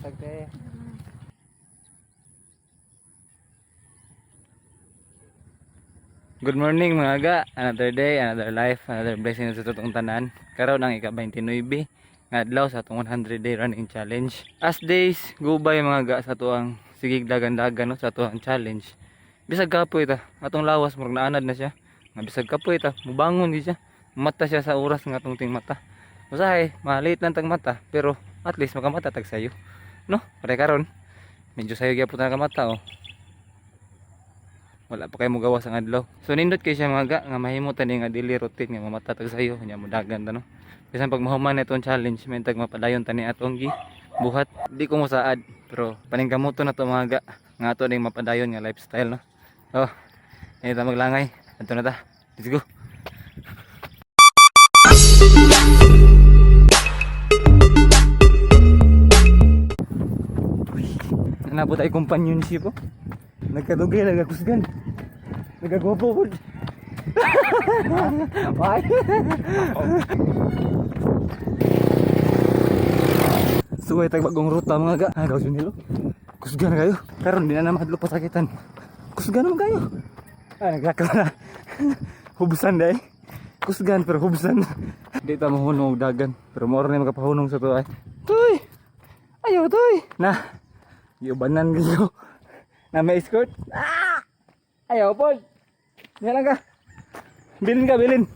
Tagte. Good morning, mga ga. Another day, another life, another blessing sa totoong tanan. Karon ang ika-29 nga adlaw sa atong 100 day running challenge. As days go by, mga ga, sa atoang sigig dagan-dagan, no, sa atoang challenge. Bisag kapoy ta, atong lawas murag naanad na siya. Nga bisag kapoy ta, mubangon di siya. Mata siya sa oras nga atong ting mata. Usahay, ma-late lang tag mata, pero at least makamata tag sayo. No, pare karon. Medyo sayo gyapon na kamata oh. Wala pa kayo mugawas ang adlaw. So nindot kay siya, mga ga, nga mahimo ta ni nga daily routine nga mamata tag sayo nya modagan ta, no. Bisan pag mahuman na itong challenge, may tag mapadayon ta ni atong gi buhat. Di ko mosaad pero paningkamoto na to, mga ga, nga ato ning mapadayon nga lifestyle, no. Oh, ini ta maglangay. Adto na ta. Let's go. Naa po tayo companionship oh. Nagkadugay, nagakusgan. Nagagwapo po. Ay. Suway tag bagong ruta, mga ga. Ah, gawin nilo. Kusgan na kayo. Karon di na na mahadlok pasakitan. Kusgan naman kayo. Ah, naglakaw na. Hubsan dai. Kusgan pero hubsan. Di ta mohunong og dagan. Pero mao ra ni makapahunong sa to ay. Tuy. Ayo tuy. Na. Giubanan kayo. Na may escort. Ah! Ayaw po. Yan lang ka. Bilin ka, bilin.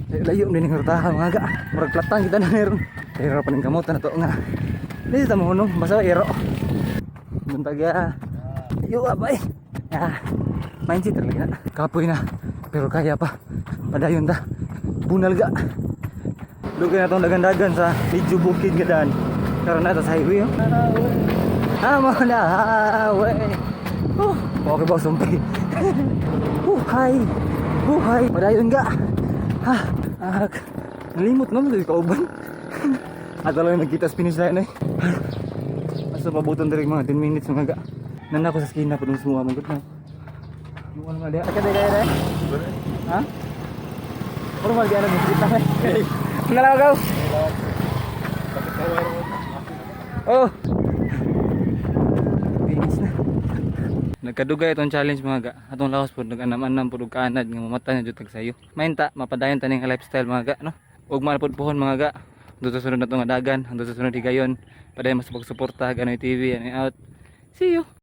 Layo din ang rutahan, mga ga. Murag platang kita na meron. Pero pa ning kamutan na to nga. Di ta mohunong, basta iro. Buntag ya. Ayo abay. Ah, mindset talaga na. Kapoy na. Pero kaya pa. Padayon ta. Bunal ga. Dugay na tong dagan-dagan sa medyo bukid nga daan. Karon na ta sa highway oh. I'm on the highway. Oh, okay ba sumpi? Buhay. Buhay. Padayon ga. Ha, ah, nalimot na mo kauban. At lang nagkita sa finish line eh. Asa pabuton diri mga 10 minutes, mga ga. Nana ko sa skina po dun sumuha mong na. Ano nga diha? Kaya kaya kaya. Ha? Pero mal diha na mo kita. Ano lang gaw? Oh. Finish na. Nagkadugay itong challenge, mga ga. Atong lawas po nag-anam-anam po ug kaanad nga mamata na jud tag sayo. Mainta mapadayon ta ning lifestyle, mga ga, no. Ug man pud puhon, mga ga. Hangtod sa sunod na nga dagan, hangtod sa sunod higayon. Padayon mas pagsuporta Ganoy TV and out. See you.